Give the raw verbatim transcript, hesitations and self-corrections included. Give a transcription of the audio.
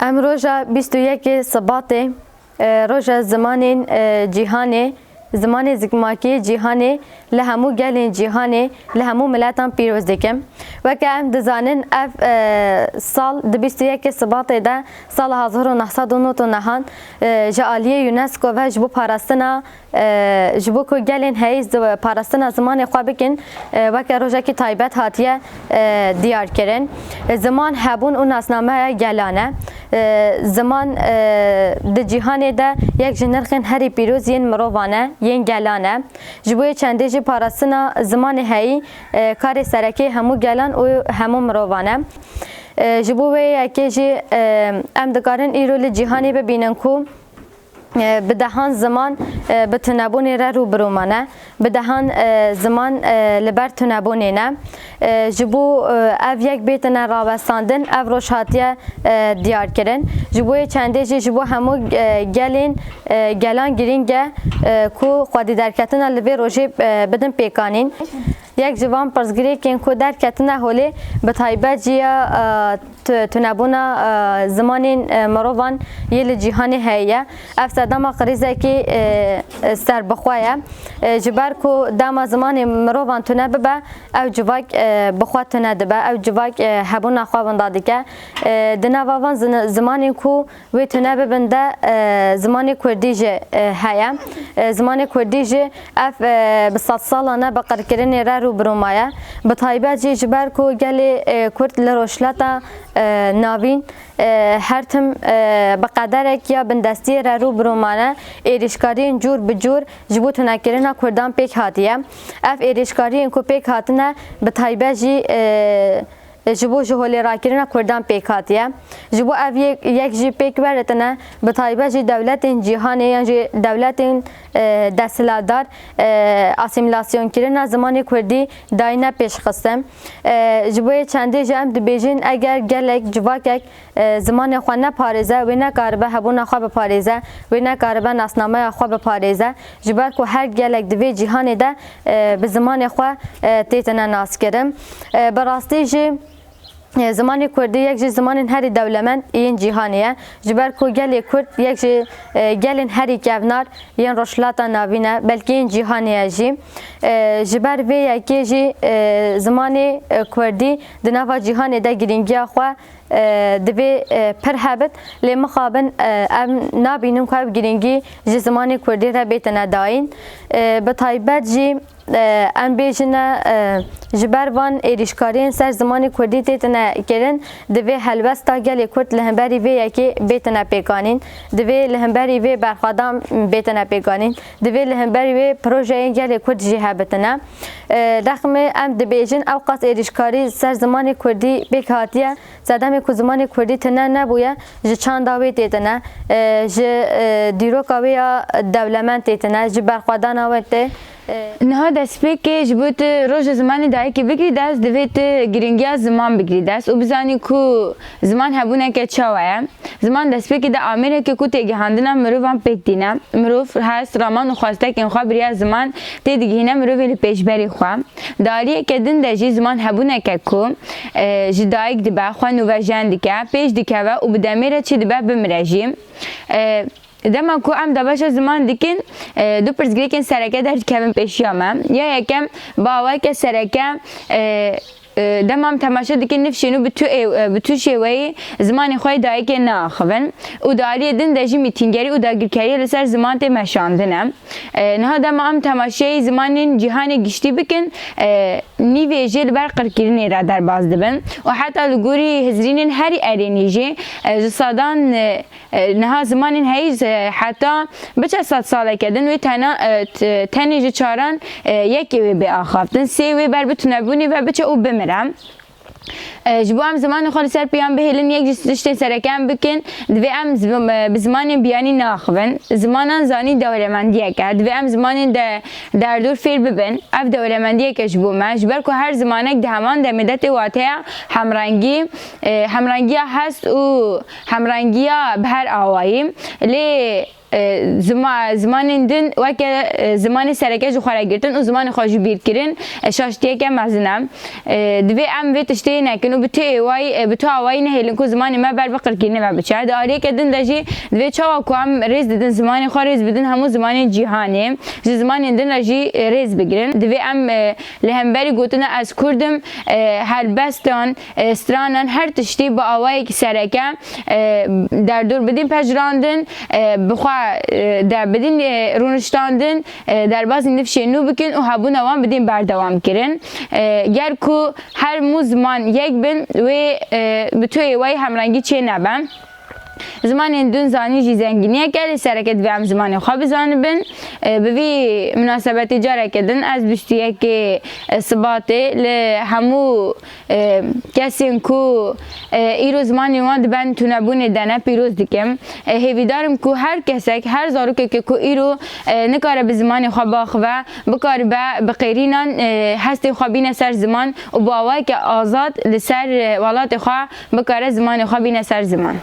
Em roja bîst û yekê Sibatê, e, roja zimanên, e, cîhanê, zimanê zikmakî cîhanê li hemû gelên cîhanê, li hemû miletan pîroz dikim. Weke em dizanin, ev, e, sal di bîst û yekê Sibatê de sala hezar û neh sed û nod û nehan, e, ji aliyê UNESCO ve ji bo parastina, e, ji bo ku gelên heyî zi-, parastina zimanê xwe bikin, e, weke rojekî taybet hatiye, e, diyar kirin. E, ziman hebûn û nasnameya gelan e. E, ziman, e, di cîhanê de yek ji nirxên herî pîroz yên mirovan e, yên gelan e. Ji bo yê çendê jî parastina zimanê heyî, e, karê serekê hemû gelan û hemû mirovan e. E, ji bo wê yekê jî, e, em dikarin îro li cîhanê bibînin ku, e, bi dehan ziman, e, bi tunebûnê re rû bi rû mane. Bi dehan, e, ziman, e, li ber tunebûnê ne. E, ji bo, e, ev yek bêtine rawestandin, ev roj hatiye, e, diyar kirin. Ji bo yê çendê jî ji bo hemû, e, gelên, e, gelan girîng e, e, ku xwedî derketina li vê rojê, e, bidin pêkanîn. Yek ji van pirsgirêkên ku derketine holê, bi taybet jî ya, e, tu-, tunebûna, e, zimanên, e, mirovan yê li cîhanê heye ye. Ev sedema krîzekî, e, e, serbixwe ye. E, ji ber ku dema zimanê mirovan tune bibe, ew civak, e, bi xwe tune dibe, ew civak, e, hebûna xwe winda dike. E, di nava van zin-, zimanên ku wê tune bibin de, e, zimanê kurdî jî, e, heye. E, zimanê kurdî jî ev, e, bi sedsalan e bi qirkirinê re rû bi rû maye. Bi taybet jî ji ber ku gelê, e, kurd li Rojhilata, e, Navîn, e, her tim, e, bi qederek ya bindestiyê re rû bi rû mane, êrîşkariyên cûr bi cûr ji bo tunekirina kurdan pêk hatiye. Ev êrîşkariyên ku pêk hatine, bi taybet jî, e, ji bo ji holê rakirina kurdan pêk hatiye. Ji bo ev yek, yek jî pêk weritine, bi taybet jî dewletên cîhanê yan jî dewletên, e, desthilatdar, e, asîmîlasyonkirina zimanê kurdî dayîne pêşxistin. E, ji bo yê çendê jî em dibêjin, eger gelek, civakek, e, zimanê xwe neparêze, wê nekaribe hebûna xwe biparêze, wê nekaribe nasnameya xwe biparêze. Ji ber ku her gelek di vê cîhanê de, e, bi zimanê xwe, e, têtine naskirin. E, bi rastî jî, e, zimanê kurdî yek ji zimanên herî dewlemend yên cîhanê ye. Ji ber ku gelê kurd yek ji, e, gelên herî kevnar yên Rojhilata Navîn e, belkî yên cîhanê ye jî. E, ji ber vê yekê jî, e, zimanê, e, kurdî di nava cîhanê de girîngiya xwe, e, divê, e, pir hebit, lê mixabin, e, em nabînin ku ev girîngî ji zimanê kurdî re bêtine dayîn. E, bi taybet jî, e, em bêjine, e, ji ber van êrîşkariyên ser zimanê kurdî têtine kirin, divê helwesta gelê kurd li hemberî vê yekê bêtine pêkanîn, divê li hemberî vê berxwedan bêtine pêkanîn, divê li hemberî vê projeyên gelê kurd jî hebitine. E, rexmê em dibêjin, ew qas êrîşkarî ser zimanê kurdî pêk hatiye, sedemê ku zimanê kurdî tune nebûye, ji çanda wê têtine, e, ji, e, dîroka wê ya dewlemend têtine, ji berxwedana wê tê. E, Niha destpêkê ji bo tu roja zimanê dayikê bigirî dest, divê tu girîngiya ziman bigirî dest û bizanî ku ziman hebûneke çawa ye. Ziman destpêkê de amêreke ku têgihandina mirovan pêk tîne. Mirov hest, raman û xwestekên xwe bi riya ziman têdigihîne mirovê li pêşberî xwe. Di aliyeke din de jî ziman hebûneke ku, e, ji dayik dibe, xwend û vejen dike, pêş dikeve û bi demê re çi dibe bimire jî. E, dema ku em dabeşa ziman dikin, e, du pirsgirêkên sereke derdikevin pêşiya me. Ya yekem, bi awayeke sereke, e, e, dema em temaşe dikin nifşên û bi tu ê-, e, bi tu şêweyî zimanê xwe yê dayikê naaxivin û di aliyê din de jî mîtîngerî û dagirkeriyê li ser ziman tê meşandine. E, niha dema em temaşeyê zimanên cîhanê giştî bikin, e, nîvê jê li ber qirkirinê re derbas dibin û heta li gorî hizrînên herî erênî jî, e, ji sedan, e, e, niha zimanên heyî, e, heta biçe sed saleke din wê tena, e, t-, tenê ji çaran, e, yekê wê bê axaftin, sê wê ber bi tunebûnê ve biçe û bimire. E, ji bo em zimanê xwe li ser piyan bihêlin, yek ji tiştên sereke em bikin, divê em zim-, e, bi zimanên biyanî neaxivin. Zimanan zanîn dewlemendiyek e. Divê em zimanên de derdor fêr bibin. Ev dewlemendiyek e ji bo me. Ji ber ku her zimanek di heman demê de tê wateya hemrengî, e, hemrengiya hest û hemrengiya bi her awayî. Lê e, zima-, zimanên din weke, e, zimanê sereke ji xwe re girtin û zimanê xwe ji bîr kirin, e, şaştiyeke mezin e. E, divê em vê tiştê nekin û Bi tu êwayî, e, bi tu awayî nehêlin ku zimanê me ber bi qirkînê me biçe. Di aliyeke din de jî divê çawa ku em rêz didin zimanê xwe, rêz bidin hemû zimanên cîhanê, ji zimanên din re jî, e, rêz bigirin. Divê em, e, li hemberî gotina ez Kurd im, e, helbestan, e, stranan, her tiştî bi awayekî sereke, e, derdor bidin pejirandin, e, bi xwe, e, de bidin, e, rûniştandin, e, derbasî nifşên nû bikin û hebûna wan bidin berdewam kirin. E, ger ku her hemû ziman yek bin, wê, e, bi tu êwayî hemrengî çê nebe. Zimanên din zanîn jî zengîniyek e, lê sereke divê em zimanê xwe bizanibin. E, bi vî minasebetê careke din ez bîst û yekê Sibatê li hemû, e, kesên ku, e, îro zimanên wan di bin tunebûnê de ne pîroz dikim. E, hêvîdar im ku her kesek, her zarokekê ku îro, e, nikare bi zimanê xwe biaxive, bikaribe bi qêrînan, e, hestê xwe bîne ser ziman û bi awayeke azad li ser, e, welatê xwe bikare zimanê xwe bîne ser ziman.